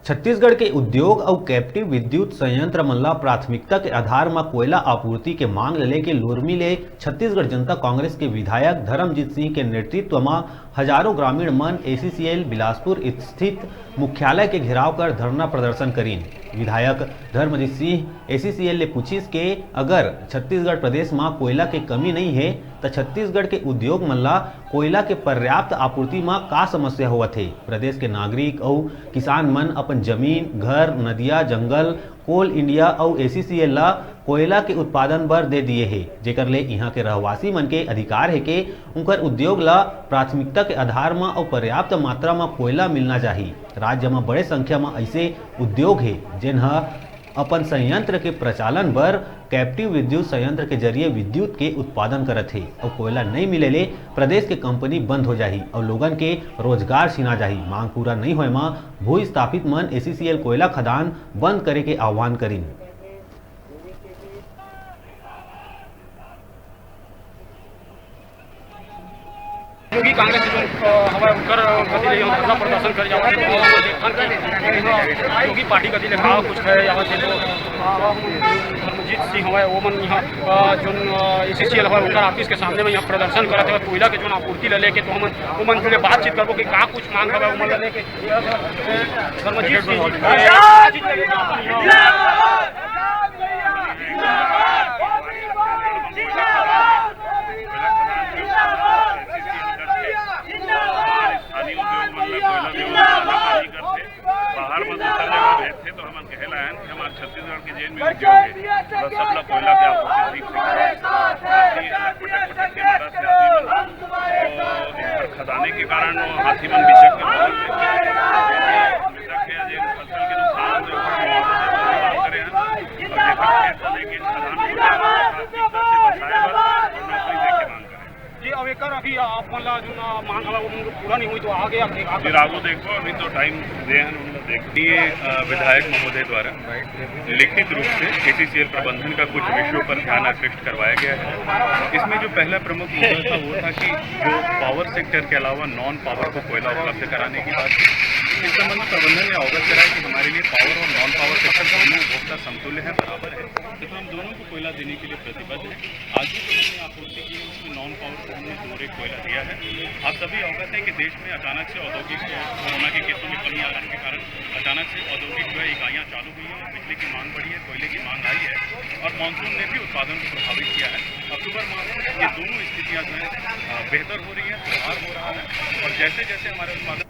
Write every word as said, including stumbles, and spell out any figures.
छत्तीसगढ़ के उद्योग अउ कैप्टिव विद्युत संयंत्र मन ला प्राथमिकता के आधार म कोयला आपूर्ति के मांग ल लेके लोरमी ले छत्तीसगढ़ जनता कांग्रेस के विधायक धर्मजीत सिंह के नेतृत्व म हजारों ग्रामीण मन एसीसीएल बिलासपुर स्थित मुख्यालय के घेराव कर धरना प्रदर्शन करीन। विधायक धर्मजीत सिंह एसीसीएल ले पूछिस के अगर छत्तीसगढ़ प्रदेश म कोयला के कमी नइ हे, त छत्तीसगढ़ के उद्योग मन ला कोयला के पर्याप्त आपूर्ति म का समस्या होवत हे? प्रदेश के नागरिक अउ किसान मन अपन जमीन, घर, नदिया, जंगल, कोल इंडिया अउ एसीसीएल ला कोयला के उत्पादन बर दे दिए हे, जेकर ले इहां के रहवासी मन के अधिकार हे के उंकर उद्योग ला प्राथमिकता के आधार म अउ पर्याप्त मात्रा म कोयला मिलना चाही। राज्य म बड़े संख्या म अइसे उद्योग हे, जेन ह अपन संयंत्र के प्रचालन बर कैप्टिव विद्युत संयंत्र के जरिए विद्युत के उत्पादन करत हे अउ कोयला नइ मिले ले प्रदेश के कंपनी बंद हो जाही अउ लोगन के रोजगार छिना जाही। मांग पूरा नइ होए म भूस्थापित मन एसीसीएल कोयला खदान बंद करे के आह्वान करिन। योगी कांग्रेस के जो, अ, हवय, ओकर कति ले हम धरना प्रदर्शन करे जावत हे, तो हम देखथन कि योगी पार्टी कति ले का कुछ है यहाँ से, तो, अ, धर्मजीत सिंह हवय, वो मन यहाँ, अ, जोन, अ, एसीसीएल हवय, ओकर ऑफिस के सामने में यहाँ प्रदर्शन करत हवय, कोयला के जोन आपूर्ति ले लेके, तो हमन, वो मन ले बातचीत करबो कि का कुछ मांग हवय, वो मन ले लेके। धर्मजीत सिंह जी, स्थानीय उद्योग मन ल कोयला देवत हे, बाहर म दूसर जगह भेजथे, तो हमन कहे ला आयन कि हमार छत्तीसगढ़ के जेन भी उद्योग हे, ओला सबला कोयला के आपूर्ति ठीक से करे। हाथी अलग पटक पटक के मारत हे आदमी मन। तो एकर खदाने के कारण वो हाथी मन बिचक के मारत हे। मृतक हे या जेन फसल के नुकसान होथे, ओकर मुआवजा देवे के मांग करे हन। अउ जेकर खेत हे, लेकिन खदान कोयला प्राथमिकता से बसाए बर अउ नौकरी दे के मांग करे। जी, अब एकर अभी आप मन ला जो ना मांग हवा, वो पूरा नहीं हुई तो आगे, आगे, आगे फिर आगू देखो, अभी तो टाइम दे हैं, उन लोग देखते हैं। अ, विधायक महोदय द्वारा लिखित रूप से एसीसीएल प्रबंधन का कुछ विषयों पर ध्यान आकृष्ट करवाया गया है। इसमें जो पहला प्रमुख मुद्दा था, वो था कि जो पावर सेक्टर के अलावा नॉन पावर को कोयला उपलब्ध कराने की बात थी। इस संबंध में प्रबंधन ने अवगत कराया कि हमारे लिए पावर और नॉन पावर सेक्टर दोनों उपभोक्ता समतुल्य है, बराबर है, तो हम दोनों को कोयला देने के लिए प्रतिबद्ध हैं। आज भी जो हमने आपूर्ति की है, उसमें नॉन पावर को हमने दो रेक कोयला दिया है। आप सभी अवगत हैं कि देश में अचानक से औद्योगिक, कोरोना के केसों में कमी आने के कारण अचानक से औद्योगिक जो है इकाइयाँ चालू हुई हैं और बिजली की मांग बढ़ी है, कोयले की मांग आई है और मानसून ने भी उत्पादन को प्रभावित किया है। अक्टूबर माह में ये दोनों स्थितियाँ जो हैं, अ, बेहतर हो रही हैं, सुधार हो रहा है और जैसे जैसे हमारे उत्पादन